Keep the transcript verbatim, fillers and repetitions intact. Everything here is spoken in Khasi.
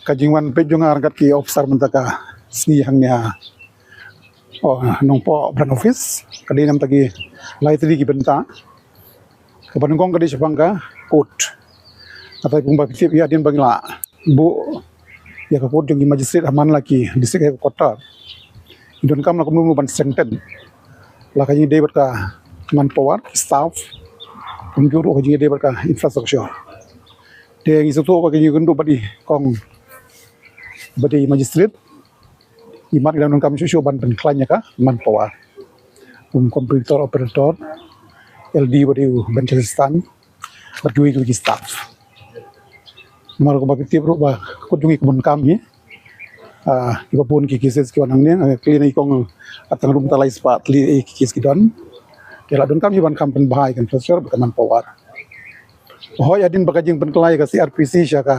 Ka jingwan peit jong nga ryngkat ki officer mynta ka sngi hangne ha, oh, Nongpoh Branch Office ka dei namar ki lai tylli ki bynta. Kaba nyngkong ka dei shaphang ka court. Kata phi ba phi tip ïa hadien ba ngi la buh ïa ka court jong ki magistrate ha man la ki district headquarter, ngi donkam la kumno ban strengthen la ka jingïadei bad ka manpower, staff, kumjuh ruh ka jingïadei bad ka infrastructure. Te ngi sngewthuh ba ka jingïakynduh bad i kong bad i magistrate, imat ngi dang donkam shuh shuh ban pynkhlaiñ ïa ka manpower, kum computer operator, L D bad i u bench assistant bad kiwei kiwei ki staff. Namar kumba phi tip ruh ba ka court jong ngi ka bun kam hi. Ah, kiba bun ki cases ki wan hangne, ah, kali na i kong, ah, tang rum ta lai spah tylli ki case ki don. Te la donkam hi ban kham pynbha ïa ka infrastructure bad ka manpower. Hooid, hadien ba ka jingpynkylla ïa ka C R P C sha ka